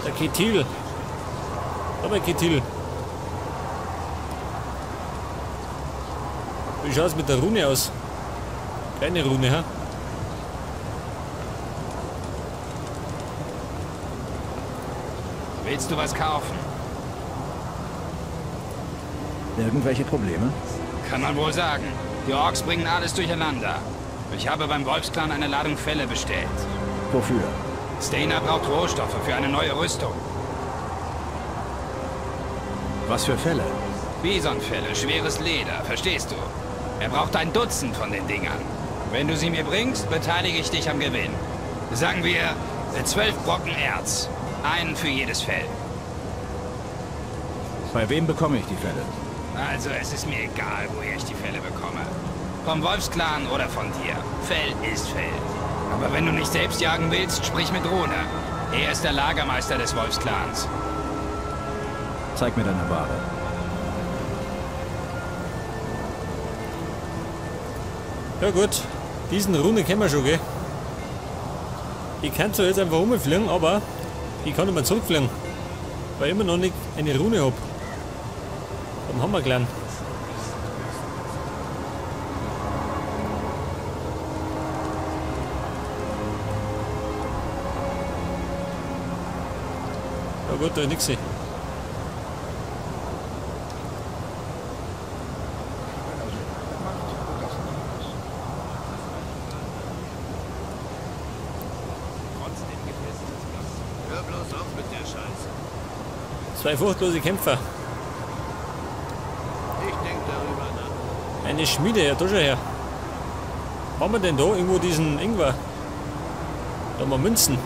Der Ketil. Da bei Ketil. Wie schaut's mit der Rune aus? Kleine Rune, ha? Willst du was kaufen? Irgendwelche Probleme? Kann man wohl sagen. Die Orks bringen alles durcheinander. Ich habe beim Wolfsclan eine Ladung Felle bestellt. Wofür? Steinar braucht Rohstoffe für eine neue Rüstung. Was für Felle? Bisonfelle, schweres Leder, verstehst du? Er braucht ein Dutzend von den Dingern. Wenn du sie mir bringst, beteilige ich dich am Gewinn. Sagen wir 12 Brocken Erz. Einen für jedes Fell. Bei wem bekomme ich die Felle? Also, es ist mir egal, woher ich die Felle bekomme. Vom Wolfsclan oder von dir. Fell ist Fell. Aber wenn du nicht selbst jagen willst, sprich mit Rune. Er ist der Lagermeister des Wolfsclans. Zeig mir deine Ware. Ja gut, diesen Rune kennen wir schon, gell? Ich kann zwar jetzt einfach rumfliegen, aber ich kann nicht mehr zurückfliegen, weil ich immer noch nicht eine Rune habe. Vom Hammerclan. Ja gut, da ist nichts. Zwei furchtlose Kämpfer. Ich denk darüber nach. Eine Schmiede, ja, da schon her. Haben wir denn da irgendwo diesen Ingwer? Da haben wir Münzen.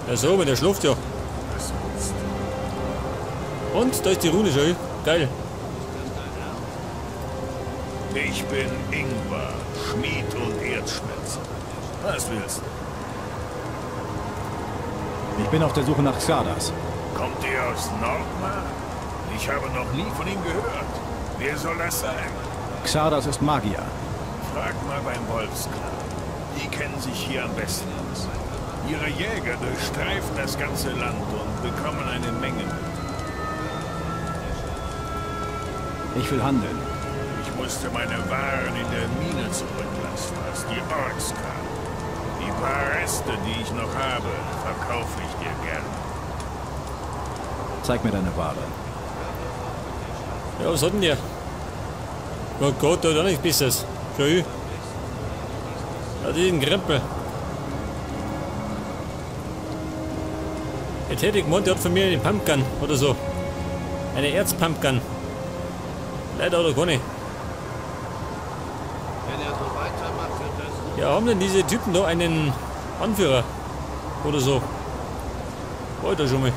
Ja so, mit der schläft ja. Und da ist die Rune schon. Geil. Ich bin Ingwer, Schmied und Erzschmelzer. Was willst du? Ich bin auf der Suche nach Xardas. Kommt ihr aus Nordmar? Ich habe noch nie von ihm gehört. Wer soll das sein? Xardas ist Magier. Frag mal beim Wolfsclan. Die kennen sich hier am besten aus. Ihre Jäger durchstreifen das ganze Land und bekommen eine Menge mit. Ich will handeln. Ich musste meine Waren in der Mine zurücklassen, als die Orks kamen. Die paar Reste, die ich noch habe, verkaufe ich dir gern. Zeig mir deine Ware. Ja, was hat denn der? Oh Gott, da hat auch nichts Besseres. Schau ich. Ja, diesen Krempel. Jetzt hätte ich gemeint, der hat von mir eine Pumpgun oder so. Eine Erzpumpgun. Leider oder gar nicht. Ja, haben denn diese Typen da einen Anführer? Oder so? War ich da schon mal.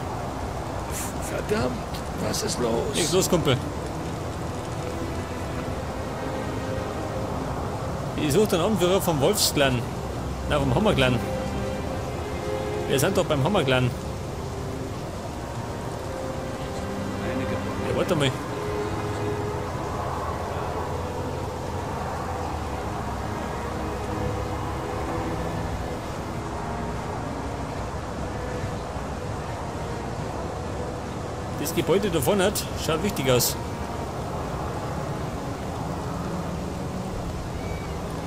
Verdammt, was ist los? Nichts los, Kumpel. Ich suche den Anführer vom Wolfsclan. Na, vom Hammerclan. Wir sind doch beim Hammerclan. Ja, warte mal. Das Gebäude da vorne hat, schaut wichtig aus.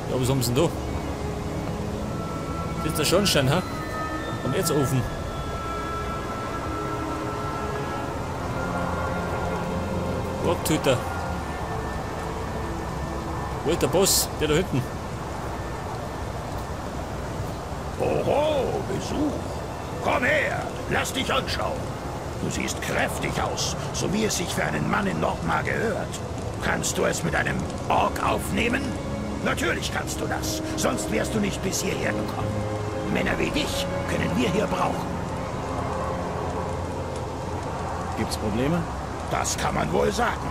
Ja, was haben sie denn da? Das ist der Schornstein, ha? Am Erzofen. Orktöter. Wo ist der Boss? Der da hinten. Oho, Besuch. Komm her, lass dich anschauen. Du siehst kräftig aus, so wie es sich für einen Mann in Nordmar gehört. Kannst du es mit einem Ork aufnehmen? Natürlich kannst du das, sonst wärst du nicht bis hierher gekommen. Männer wie dich können wir hier brauchen. Gibt's Probleme? Das kann man wohl sagen.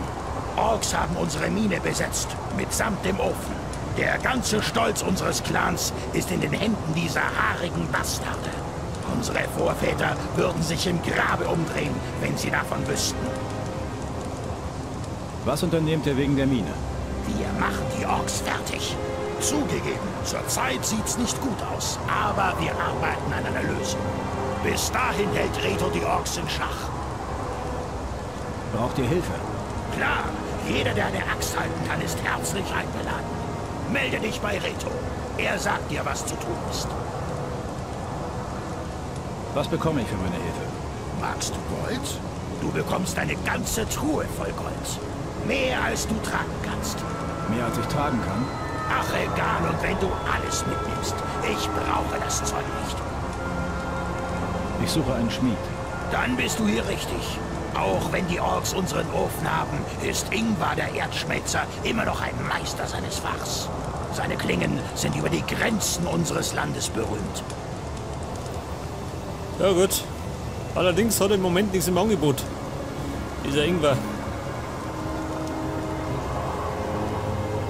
Orks haben unsere Mine besetzt, mitsamt dem Ofen. Der ganze Stolz unseres Clans ist in den Händen dieser haarigen Bastarde. Unsere Vorväter würden sich im Grabe umdrehen, wenn sie davon wüssten. Was unternehmt ihr wegen der Mine? Wir machen die Orks fertig. Zugegeben, zurzeit sieht's nicht gut aus, aber wir arbeiten an einer Lösung. Bis dahin hält Reto die Orks in Schach. Braucht ihr Hilfe? Klar, jeder, der eine Axt halten kann, ist herzlich eingeladen. Melde dich bei Reto. Er sagt dir, was zu tun ist. Was bekomme ich für meine Hilfe? Magst du Gold? Du bekommst eine ganze Truhe voll Gold. Mehr, als du tragen kannst. Mehr, als ich tragen kann? Ach, egal, und wenn du alles mitnimmst. Ich brauche das Zeug nicht. Ich suche einen Schmied. Dann bist du hier richtig. Auch wenn die Orks unseren Ofen haben, ist Ingvar der Erdschmelzer immer noch ein Meister seines Fachs. Seine Klingen sind über die Grenzen unseres Landes berühmt. Ja gut. Allerdings hat er im Moment nichts im Angebot. Dieser Ingvar.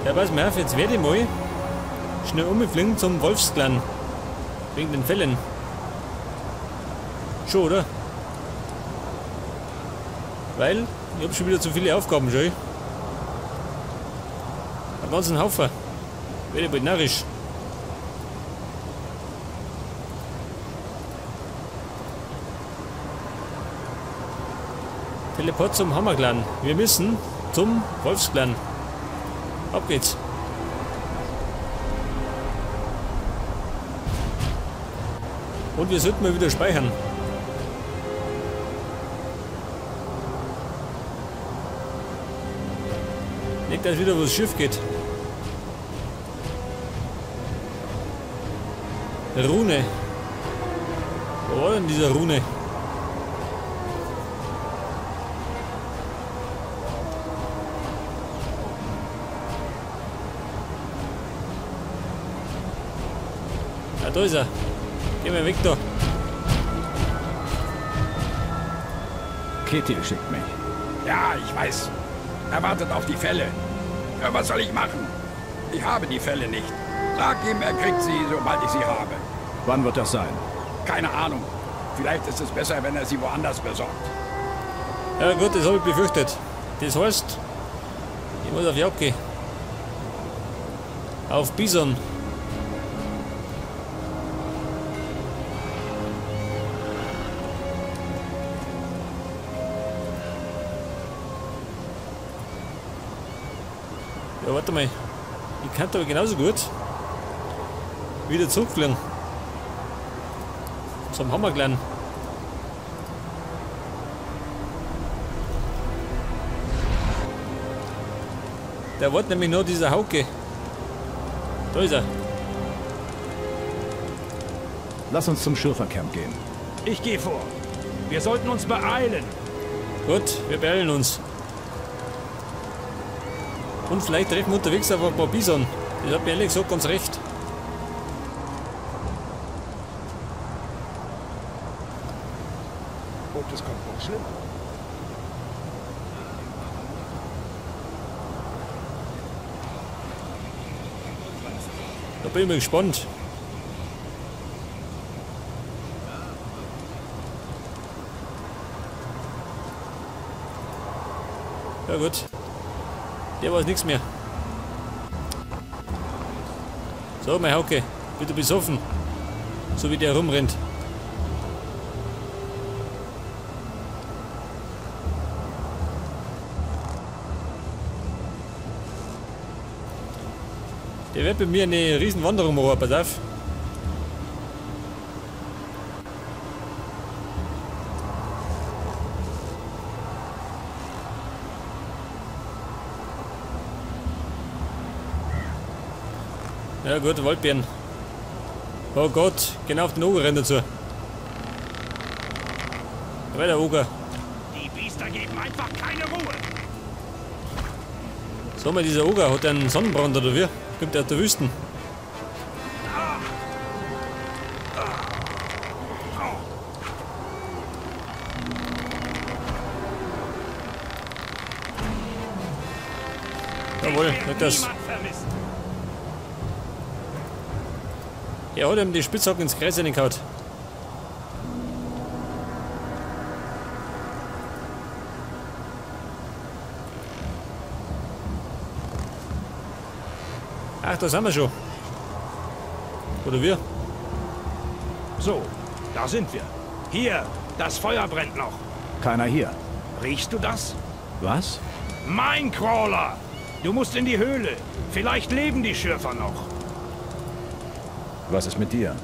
Ja, pass mal auf, jetzt werde ich mal schnell umfliegen zum Wolfsclan. Wegen den Fällen. Schon, oder? Weil ich habe schon wieder zu viele Aufgaben, schon. Einen ganzen Haufen. Werde ich bald narrisch. Teleport zum Hammerclan. Wir müssen zum Wolfsclan. Ab geht's. Und wir sollten mal wieder speichern. Nicht, dass wieder was schief geht. Rune. Wo war denn dieser Rune? Ah, da ist er. Geh mal weg da. Ketil schickt mich. Ja, ich weiß. Er wartet auf die Felle. Ja, was soll ich machen? Ich habe die Felle nicht. Sag ihm, er kriegt sie, sobald ich sie habe. Wann wird das sein? Keine Ahnung. Vielleicht ist es besser, wenn er sie woanders besorgt. Ja gut, das habe ich befürchtet. Das heißt, ich muss auf Jagd gehen. Auf Bison. Ja, warte mal. Ich kann aber genauso gut wieder zurückfliegen. Zum Hammerclan. Der wollte nämlich nur dieser Hauke. Da ist er. Lass uns zum Schürfercamp gehen. Ich gehe vor. Wir sollten uns beeilen. Gut, wir beeilen uns. Und vielleicht treffen wir unterwegs auf ein paar Bison. Das hat mir ehrlich gesagt ganz recht. Und es kommt noch schlimmer. Da bin ich mal gespannt. Ja gut. Der weiß nichts mehr. So, mein Hauke, bitte besoffen. So wie der rumrennt. Der wird bei mir eine riesen Wanderung machen, pass auf. Ja gut, Waldbeeren. Oh Gott, genau auf den Oger rennt dazu. Da war der Oger. Die Biester geben einfach keine Ruhe. So mal, dieser Oger hat einen Sonnenbrand oder wie? Kommt der aus der Wüsten? Jawohl, nicht das. Er hat ihm die Spitzhacke ins Kreis reingehauen. Ach, da sind wir schon. Oder wir? So, da sind wir. Hier, das Feuer brennt noch. Keiner hier. Riechst du das? Was? Minecrawler! Du musst in die Höhle. Vielleicht leben die Schürfer noch. Was ist mit dir?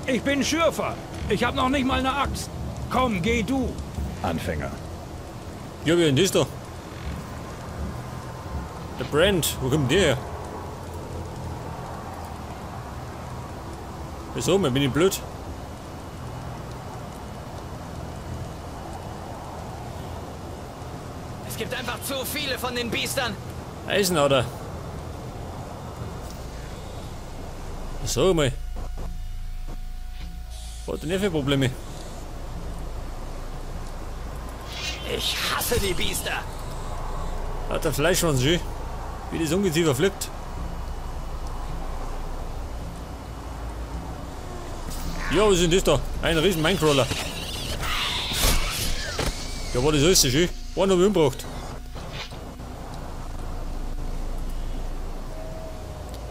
Ich bin Schürfer. Ich habe noch nicht mal eine Axt. Komm, geh du. Anfänger. Ja, wer denn das da? Der Brand, wo kommt der her? Wieso, bin ich blöd? Es gibt einfach zu viele von den Biestern. Eisenader. Sag mal. Was hat denn der für Probleme? Ich hasse die Biester. Hat der Fleischschwanz schön, wie das Ungeziefer fliegt. Ja, was ist denn das da? Ein riesen Minecrawler. Ja, war das alles so schön. Einen hab ich umgebracht.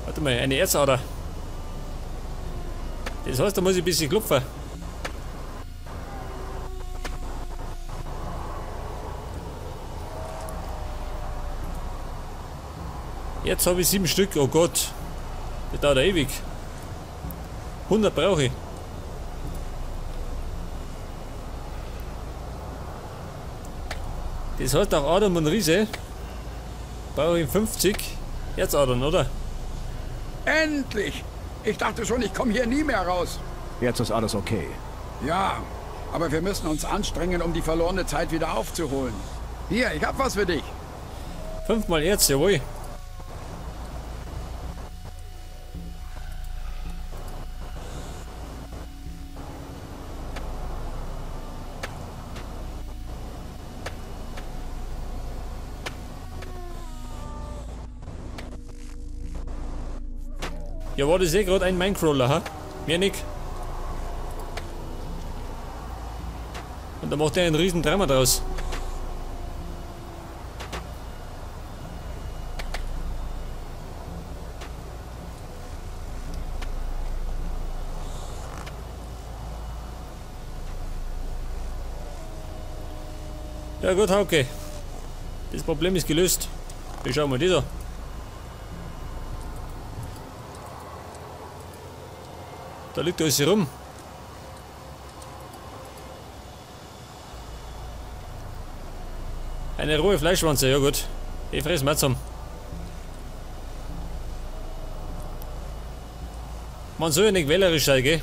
Warte mal, eine Erzader. Das heißt, da muss ich ein bisschen klopfen. Jetzt habe ich 7 Stück, oh Gott. Das dauert ja ewig. 100 brauche ich. Das heißt auch Adam und Riese brauche ich 50 Erzadern, oder? Endlich! Ich dachte schon, ich komme hier nie mehr raus. Jetzt ist alles okay. Ja, aber wir müssen uns anstrengen, um die verlorene Zeit wieder aufzuholen. Hier, ich hab was für dich. 5 mal Erz, jawohl. Ja, war das eh gerade ein Minecrawler, ha? Mehr nicht. Und da macht er einen riesen Drama draus. Ja gut, okay. Das Problem ist gelöst. Wir schauen mal das an. Da liegt alles rum. Eine rohe Fleischwanze, ja gut. Ich fress mal zusammen. Man soll ja nicht wählerisch sein, gell?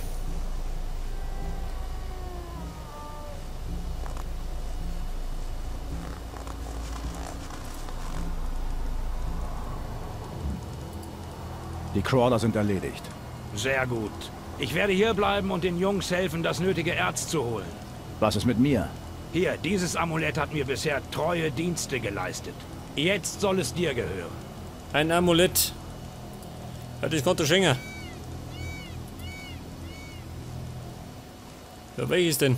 Die Crawler sind erledigt. Sehr gut. Ich werde hier bleiben und den Jungs helfen, das nötige Erz zu holen. Was ist mit mir? Hier, dieses Amulett hat mir bisher treue Dienste geleistet. Jetzt soll es dir gehören. Ein Amulett. Ja, das kann der schenken. Ja, welches denn?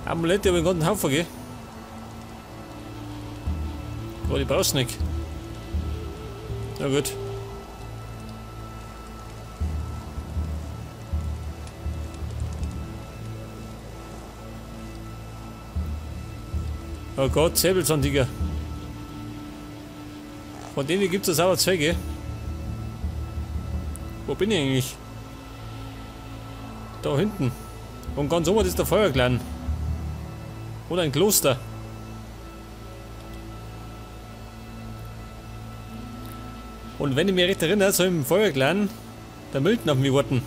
Amulette habe ich einen ganzen Haufen, gell? Aber die brauchst du nicht. Na gut. Oh Gott, Säbelzahntiger. Von denen gibt es aber zwei, gell? Wo bin ich eigentlich? Da hinten. Und ganz oben ist der Feuerclan. Oder ein Kloster. Und wenn ich mich recht erinnere, soll im Feuerclan der Milton auf mich warten.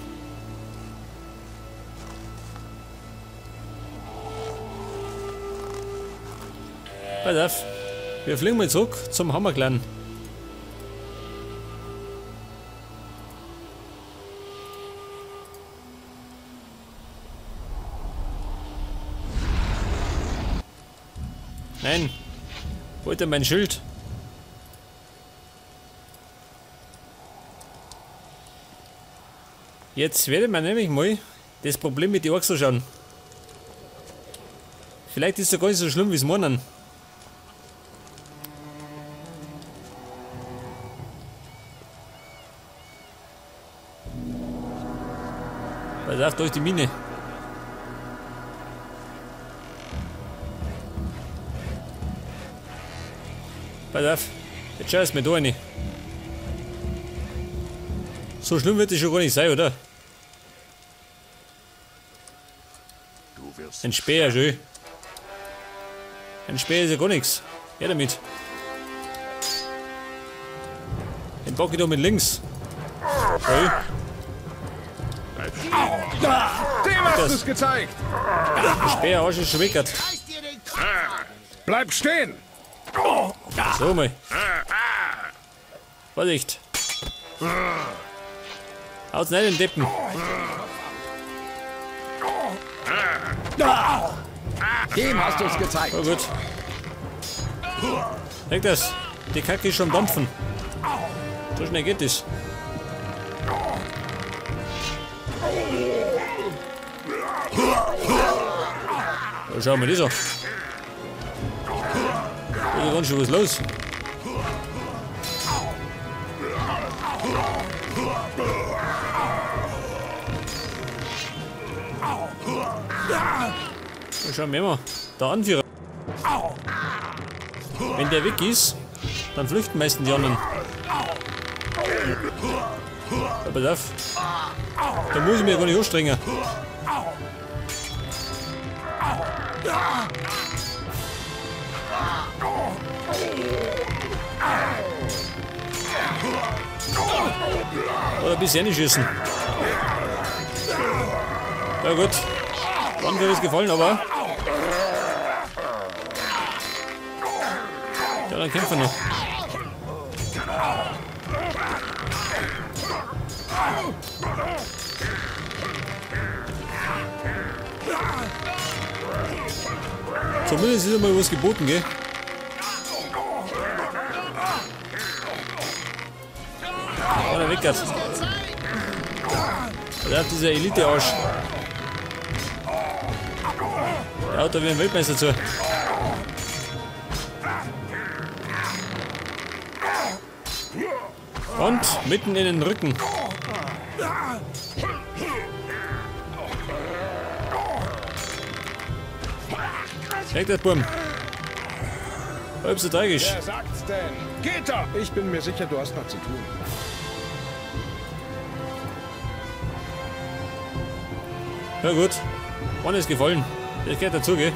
Pass auf, wir fliegen mal zurück zum Hammerclan. Nein, wollte mein Schild. Jetzt werde ich mir nämlich mal das Problem mit den Orks anschauen. Vielleicht ist es gar nicht so schlimm, wie es meinen. Pass auf, da ist die Mine. Pass auf, jetzt schau es mir da rein. So schlimm wird es schon gar nicht sein, oder? Ein Speer, schön. Ein Speer ist ja gar nichts. Her damit. Den bock ich doch mit links. Schön. Dem hast du's gezeigt! Der Speer ist schon weggert. Bleib stehen! So mal. Vorsicht. Haut's nicht den Deppen. Dem hast du's gezeigt. Oh gut. Merk das. Die Kacke ist schon dampfen. So schnell geht das. Oh, schau mal das an. Da ist ganz schön was los. Da schauen wir mal. Der Anführer. Wenn der weg ist, dann flüchten meistens die anderen. Ja, pass auf. Da muss ich mich ja gar nicht anstrengen. Oder ein bisschen schießen. Ja gut. Der Anführer ist gefallen, aber... Ja, dann kämpfen wir noch. Zumindest ist einmal was geboten, gell? Oh, der weckert. Der hat dieser Elite-Arsch. Der haut da wie ein Weltmeister zu. Und mitten in den Rücken. Weg das Burm. Halb so tragisch. Wer sagt's denn? Geht doch! Ich bin mir sicher, du hast noch zu tun. Ja gut. One ist gefallen. Das gehört dazu, gell?